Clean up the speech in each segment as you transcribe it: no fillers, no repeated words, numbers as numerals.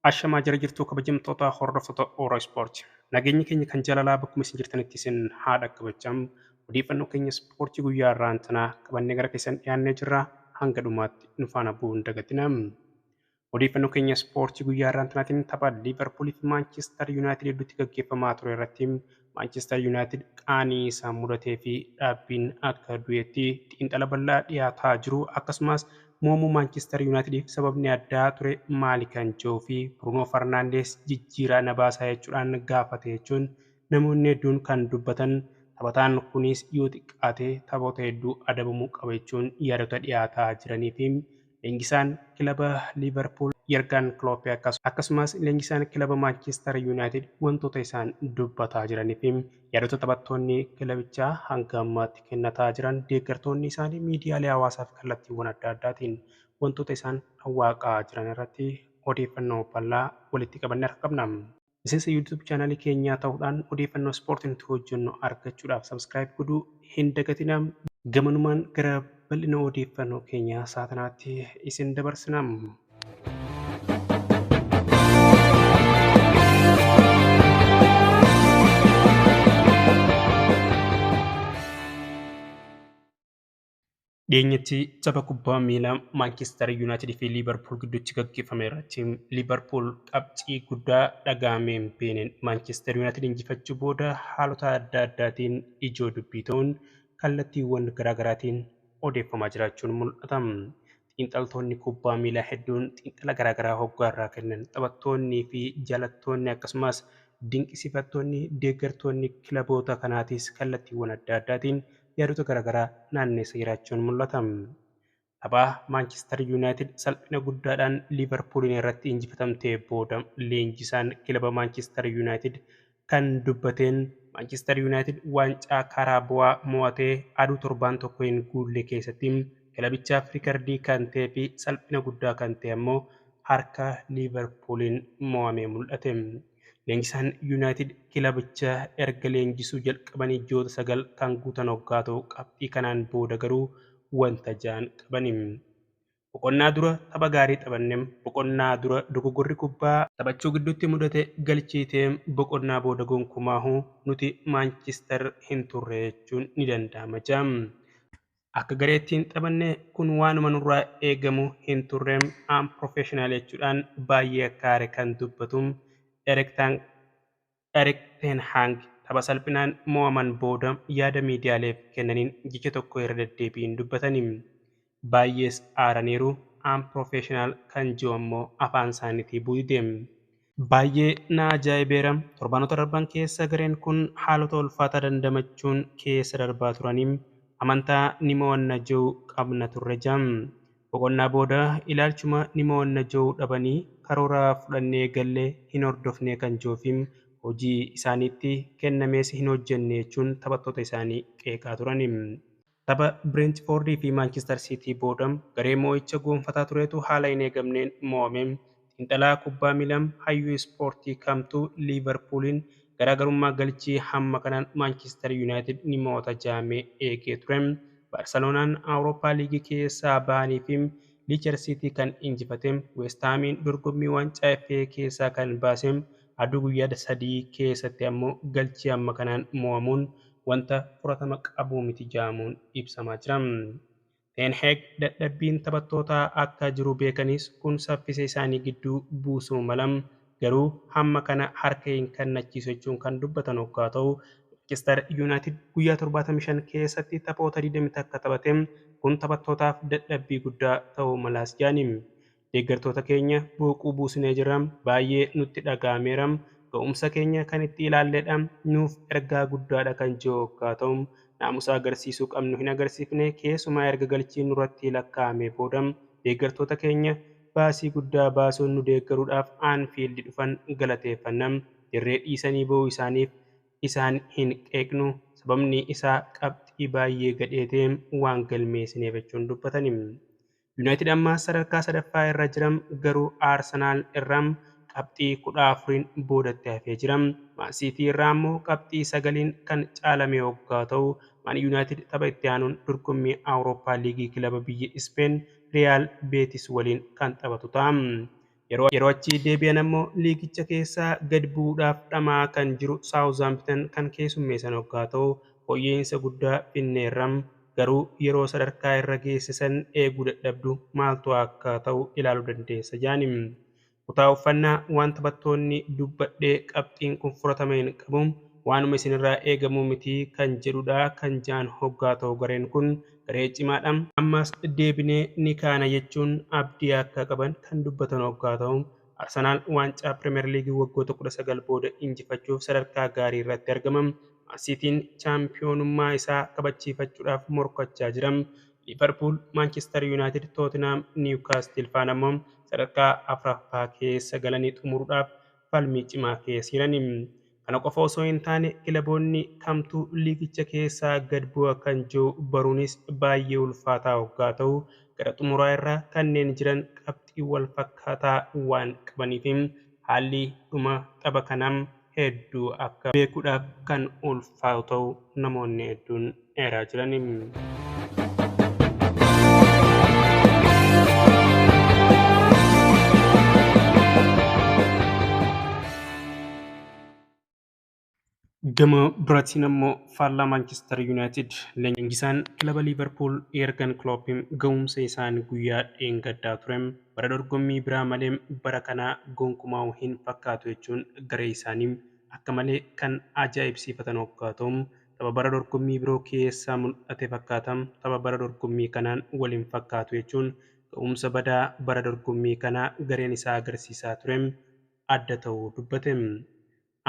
Ashamaa jira jirtuu kabajamtoota hordoftoota Ooroo Ispoortii. Nageenyi keenya kan jaalalaa bakkuma isin jirtanitti isin haa dhaqqabachaa. Odeeffannoo keenya ispoortii guyyaa har'aan tanaa qabannee gara keessan dhiyaannee jirra. Hanga dhumaatti nu faana bu'uu hin dagatinaa. Odeeffannoo keenya ispoortii guyyaa har'aan tanaatiin tapha Liivarpuulii fi Maanchister Yuunaayitid gidduutti gaggeeffamaa ture irratti Maanchister Yuunaayitid qaanii isaan mudatee fi dhaabbiin akka du'eetti xiinxala bal'aa dhiyaataa jiru, akkasumas mo'amuu Maanchister Yuunaayitidiif sababni addaa ture maali kan jedhuu fi Bruunoo Farnaandes jijjiiraa na baasaa jechuudhaan gaafate jechuun namoonni hedduun kan dubbatan, taphataan kunis yoo xiqqaate taphoota hedduu adabamuu qaba jechuun yaadota dhiyaataa jiranii fi leenjisaan kilaba Liivarpuul Yergaan Klopp akkasumas leenjisaan kilaba Maanchister Yuunaayitid wantoota isaan dubbataa jiranii fi yaadota taphattoonni kilabichaa hanga ammaatti kennataa jiran, deeggartoonni isaanii miidiyaalee hawaasaa fi kallattiiwwan adda addaatiin wantoota isaan dhawwaaqaa jiran irratti odeeffannoo bal'aa walitti qabannee harka qabna. Miseensa YouTube chaanaalii keenyaa ta'uudhaan odeeffannoo ispoortii nuti hojjennu argachuudhaaf subscribe godhuu hin dagatinaa. Gamanumaan gara bal'ina odeeffannoo keenyaa saatanaatti isin dabarsina. Dhiyeenyatti tapha kubbaa miilaa Maanchister Yuunaayitid fi Liivarpuul gidduutti gaggeeffame irratti Liivarpuul qabxii guddaa dhaga'amee hin beekneen Maanchister Yuunaayitid injifachuu booda haalota adda addaatiin ijoo dubbii ta'uun kallattiiwwan garaagaraatiin odeeffamaa jiraachuun mul'ata. Xiinxaltoonni kubbaa miilaa hedduun xiinxala garaagaraa hoggaa irraa kennan, taphattoonnii fi jaalattoonni akkasumas dinqisiifattoonni deeggartoonni kilaboota kanaatis kallattiiwwan adda addaatiin yaadota garaagaraa naanneessa jiraachuun mul'ata. Tapha Maanchister Yuunaayitid salphina guddaadhaan Liivarpuuliin irratti injifatamtee booda leenjisaan kilaba Maanchister Yuunaayitid kan dubbateen, Maanchister Yuunaayitid waancaa Kaaraabawaa mo'atee aduu torbaan tokko hin guulle keessatti kilabichaaf riikardii kan ta'ee fi salphina guddaa kan ta'e ammoo harka Liivarpuuliin mo'amee mul'ate. Leenjisaan Yuunaayitid kilabicha erga leenjisuu jalqabanii ji'oota 9 kan guutan hoggaa ta'u, qabxii kanaan booda garuu wanta ja'an qabani. Boqonnaa dura tapha gaarii taphanne, boqonnaa dura dogoggorri kubbaa taphachuu gidduutti mudate galchiitee, boqonnaa booda gonkumaahuu nuti Maanchister hin turre jechuun ni danda'ama jaam. Akka gareetti hin taphanne, kun waanuma nurraa eegamu hin turre, unprofessional jechuudhaan baay'ee akka aare kan dubbatu Erik ten Hag tapha salphinaan mo'aman booda yaada miidiyaaleef kennaniin jecha tokko irra deddeebiin dubbatani. Baay'ees aaraniiru, unprofessional kan jiru ammoo afaan isaaniitii bu'uu. Baay'ee na ajaa'ibeera. Torbaanota darban keessa gareen kun haalota ulfaataa dandamachuun keessa darbaa turanii amantaa ni mo'anna jiru qabna turre jaam. Boqonnaa booda ilaalchuma ni mo'anna jiru dhabanii karoora fudhannee gallee hin hordofne kan jiruu fi hojii isaaniitti kennames hin hojjenne jechuun taphattoota isaanii qeeqaa turani. Tapha Bireentifoordii fi Maanchister Siitii booda garee mo'icha gonfataa turetu haala hin eegamneen mo'ame. Xiinxalaa kubbaa miilaa hayyuu ispoortii kamtu Liivarpuuliin garaagarummaa galchii hamma kanaan Maanchister Yuunaayitid ni mo'ata jedhamee eegee ture. Baarseloonaan Awurooppaa Liigii keessaa bahanii fi Liicher Siitii kan injifate, Weestaamiin dorgommii waancaa FA keessaa kan baase aduu guyyaa 3 keessatti ammoo galchii hamma kanaan mo'amuun wanta fudhatama qabu miti jedhamuun ibsamaa jira. Ten Hag dadhabbiin taphattootaa akka jiru beekanis kun saffisa isaanii gidduu buusuu mala, garuu hamma kana harka hin kennachiisu jechuun kan dubbatan hoggaa ta'u, Maanchister Yuunaayitid guyyaa 75 keessatti taphoota 21 taphate, kun taphattootaaf dadhabbii guddaa ta'uu malaas jedhani. Deeggartoota keenya booquu buusnee jirra, baay'ee nutti dhaga'ameera, ga'umsa keenya kan itti ilaalledha, nuuf ergaa guddaadha kan jiru hoggaa ta'u, naamusa agarsiisuu qabnu hin agarsiifne, keessumaa erga galchiin nurratti lakkaa'amee booda deeggartoota keenya baasii guddaa baasuun nu deeggaruudhaaf Aanfiild dhufan galateeffanna, dirree dhiisanii ba'uu isaaniif isaan hin qeeqnu, sababni isaa qabxii baay'ee gadhee ta'e waan galmeessineef jechuun dubbatani. Yuunaayitid amma sadarkaa sadaffaa irra jira, garuu Aarsenaal irraa qabxii 14 boodatti hafee jira. Maan Siitii irraa ammoo qabxii 9 kan caalame hoggaa ta'u, Maan Yuunaayitid tapha itti aanuun dorgommii Awurooppaa Liigii kilaba biyya Ispeen Riyaal Beetis waliin kan taphatu ta'a. Yeroo achii deebi'an ammoo liigicha keessaa gad bu'uudhaaf dhamaa kan jiru Saawuzaampitan kan keessummeessan hoggaa ta'u, fooyya'insa guddaa finneerra, garuu yeroo sadarkaa irra geessisan eeguu dadhabdu maaltu akka ta'u ilaaluu dandeessa jaani. Kutaa uffannaa waan taphattoonni dubbadhee qabxiin kun fudhatama hin qabu, waanuma isinirraa eegamu miti kan jedhudha kan jaan hoggaa ta'u, gareen kun garee cimaadha. Ammas deebinee ni kaana jechuun abdii akka qaban kan dubbatan hoggaa ta'u, Arsenaal waancaa Pirimeer Liigii waggoota 19 booda injifachuuf sadarkaa gaarii irratti argama. Siitiin chaampiyoonummaa isaa kabachiifachuudhaaf morkachaa jira. Liverpool, Manchester United, Tottenham, Newcastle faan ammoo sadarkaa afuraffaa keessa galanii xumuruudhaaf falmii cimaa keessa jiran. Kana qofa osoo hin taane kilaboonni kamtu liigicha keessaa gad bu'a kan jiru baruunis baay'ee ulfaataa hoggaa ta'u, gara xumuraa irra kanneen jiran qabxii wal fakkaataa waan qabaniif haalli dhuma tapha kanaa hedduu akka beekuudhaaf kan ulfaatu ta'u namoonni hedduun eeraa jiran. Gama biraatiin ammoo faallaa Maanchister Yuunaayitid leenjisaan kilaba Liiverpuul Eergan Klooppiin ga'umsa isaan guyyaa dheengaddaa ture bara dorgommii biraa malee bara kanaa gonkumaa hin fakkaatu jechuun garee isaanii akka malee kan ajaa'ibsiifatan hoggaa ta'u, tapha bara dorgommii biroo keessaa mul'ate fakkaata, tapha bara dorgommii kanaan waliin fakkaatu jechuun ga'umsa badaa bara dorgommii kanaa gareen isaa agarsiisaa ture adda ta'uu dubbate.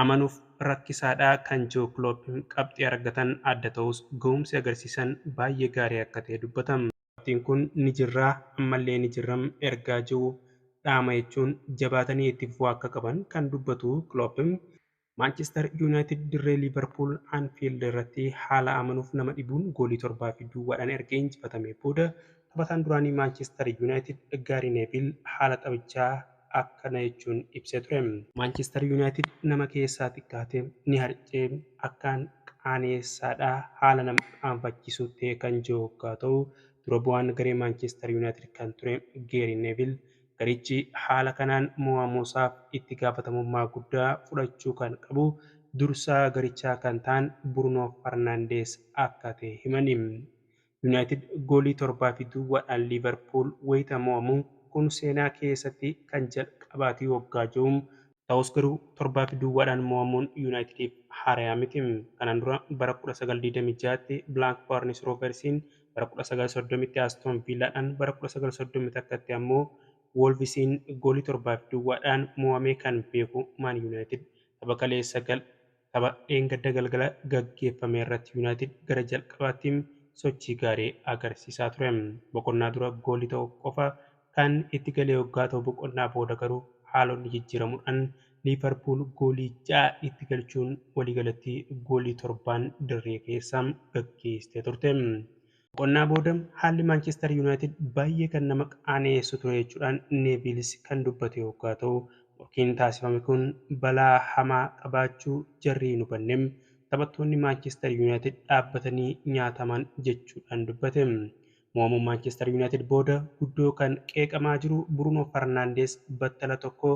Amanuuf rakkisaadha kan jiru Klooppiin qabxii argatan adda ta'us ga'umsi agarsiisan baay'ee gaarii akka ta'e dubbatama. Qabxiin kun ni jirraa, ammallee ni jirram ergaa jiru dhaama jechuun jabaatanii itti fufuu akka qaban kan dubbatu Klooppiin Maanchister Yuunaayitid dirree Liiverpuul Anfiild irratti haala amanuuf nama dhibuun goolii 7-0 erga injifatamee booda taphataan duraanii Maanchister Yuunaayitid Gaarii Neevil haala taphichaa akkana jechuun ibsee ture. Maanchister Yuunaayitid nama keessaa xiqqaate ni harcee, akkaan qaaneessaadha, haala nama qaanfachiisu ta'e kan jiru hoggaa ta'u, dura bu'aan garee Maanchister Yuunaayitid kan ture Geerii Neevil garichi haala kanaan mo'amuusaaf itti gaafatamummaa guddaa fudhachuu kan qabu dursaa garichaa kan ta'an Bruno Fernandes akka ta'e himani. Yuunaayitid goolii 7-0 Liiverpuul wayita mo'amu kun seenaa keessatti kan jalqabaatii waggaa jiru, ta'us garuu 7-0 mo'amuun Yuunaayitidiif haaraa miti. Kanaan dura bara 1926tti Blackburn Roversiin, bara 1930tti Aston Villaadhaan, bara 1931tti ammoo Wolvesiin goolii 7-0 mo'amee kan beeku Man United tapha kaleessa tapha dheengadda galgala gaggeeffame irratti United gara jalqabaatti sochii gaarii agarsiisaa ture. Boqonnaa dura goolii tokko qofa kan itti galee hoggaa ta'u, boqonnaa booda garuu haalonni jijjiiramuudhaan Liiverpuul goolii 6 itti galchuun waliigalatti goolii 7 dirree keessa gaggeessitee turte. Boqonnaa booda haalli Maanchister Yuunaayitid baay'ee kan nama qaaneessu ture jechuudhaan Neevilis kan dubbate hoggaa ta'u, morkiin taasifame kun balaa hamaa qabaachuu jarri hin hubanne, taphattoonni Maanchister Yuunaayitid dhaabbatanii nyaataman jechuudhaan dubbate. Mo'amuun Maanchister Yuunaayitid booda guddoo kan qeeqamaa jiru Bruno Fernandes battala tokko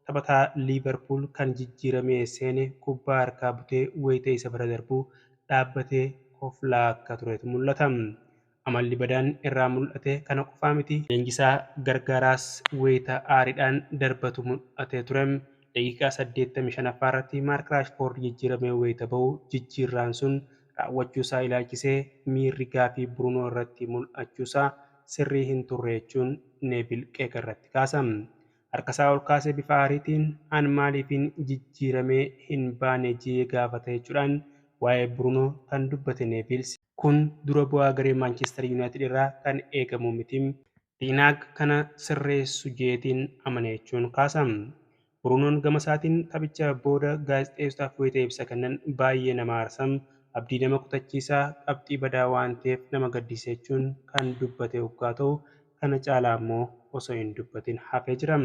taphataa Liiverpuul kan jijjiiramee seene kubbaa harkaa butee wayita isa bira darbu dhaabbatee koflaa akka turetu mul'ata. Amalli badaan irraa mul'ate kana qofaa miti. Leenjisaa gargaaraas wayita aariidhaan darbatu mul'atee ture. Daqiiqaa 85ffaa irratti Maark Raashfoord jijjiiramee wayita bahu jijjiirraan sun raawwachuusaa ilaalchisee miirri gaafii Bruno irratti mul'achuusaa sirrii hin turre jechuun Neevil qeeqa irratti kaasa. Harkasaa ol kaasee bifa aariitiin an maaliifin jijjiiramee hin baane jee gaafata jechuudhaan waa'ee Bruno kan dubbate Neevils kun dura bu'aa garee Maanchister Yuunaayitid irraa kan eegamu miti. Tiinaag kana sirreessu jeetiin amane jechuun kaasa. Brunoon gama isaatiin taphicha booda gaazexeessotaaf wayita ibsa kennan baay'ee nama aarsa, abdii nama kutachiisaa, qabxii badaa waan ta'eef nama gaddisiisa jechuun kan dubbate hoggaa ta'u, kana caalaa ammoo osoo hin dubbatin hafee jira.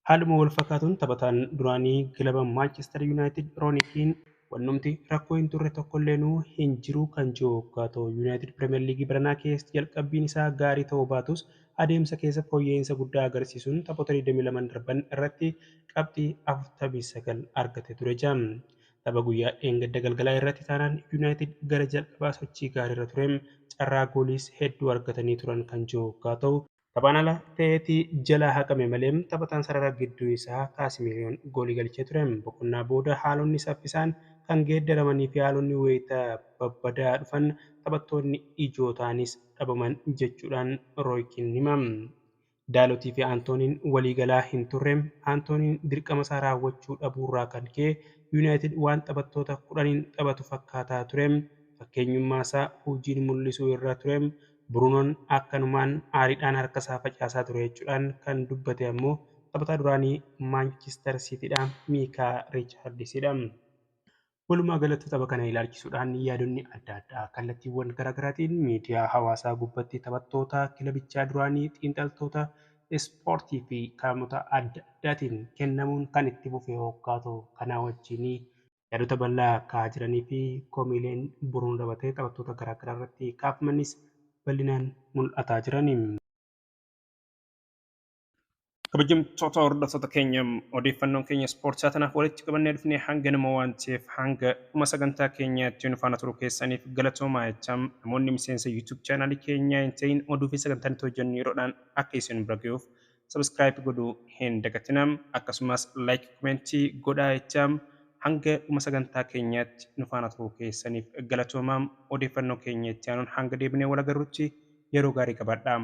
Haaluma wal fakkaatuun taphataan duraanii kilaba Maanchister Yuunaayitid Roonii Kiin Wannumti rakkoo hin turre tokkolleenuu hin jiru kan jiru hoggaa ta'u, Yuunaayitid Pirimeer Liigii baranaa keessatti jalqabbiin isaa gaarii ta'uu baatus adeemsa keessa fooyya'insa guddaa agarsiisuun taphoota 22 darban irratti qabxii 49 argate ture jira. Tapha guyyaa dheengadda galgalaa irratti taanaan Yuunaayitid gara jalqabaa sochii gaariirra ture, carraa gooliis hedduu argatanii turan kan jiru hoggaa ta'u, taphaan ala ta'eetii jalaa haqame malee taphataan sarara gidduu isaa Kaasimiroon goolii galchee ture. Boqonnaa booda haalonni saffisaan kan geeddaramanii fi haalonni wayita babbadaa dhufan taphattoonni ijoo ta'anis dhabaman jechuudhaan Rooykiin hima. Daalotii fi Antooniin waliigalaa hin turre. Antooniin dirqama isaa raawwachuu dhabuurraa kan ka'e Yuunaayitid waan taphattoota 10n taphatu fakkaataa ture. Fakkeenyummaa isaa hojiin mul'isuu irra ture. Bruunoon akkanumaan aariidhaan harka isaa facaasaa ture jechuudhaan kan dubbate ammoo taphataa duraanii Maanchister Siitiidha, Miikaa Riichaardisidha. Walumaa galatti tapha kana ilaalchisuudhaan yaadonni adda addaa kallattiiwwan garaagaraatiin miidiyaa hawaasaa gubbatti taphattoota kilabichaa duraanii, xiinxaltoota ispoortii fi qaamota adda addaatiin kennamuun kan itti fufe hoggaa ta'u, kanaa wajjin yaadota bal'aa ka'aa jiranii fi komiileen Bruunoo dabalatee taphattoota garaagaraa irratti kaafamanis bal'inaan mul'ataa jirani. Kabajamtoota hordoftoota keenya, odeeffannoon keenya ispoortii tanaaf walitti qabannee dhufnee hanganuma waan ta'eef, hanga dhuma sagantaa keenyaatti nu faana turuu keessaniif galatoomaa jechaa, namoonni miseensa YouTube chaanaalii keenyaa hin ta'in oduu fi sagantaan itti hojjennu yeroodhaan akka isin bira ga'uuf subscribe godhuu hin dagatinaa, akkasumas like, komentii godhaa jechaa, hanga dhuma sagantaa keenyaatti nu faana turuu keessaniif galatoomaa. Odeeffannoo keenya itti aanuun hanga deebinee wal agarrutti yeroo gaarii qabaadhaa.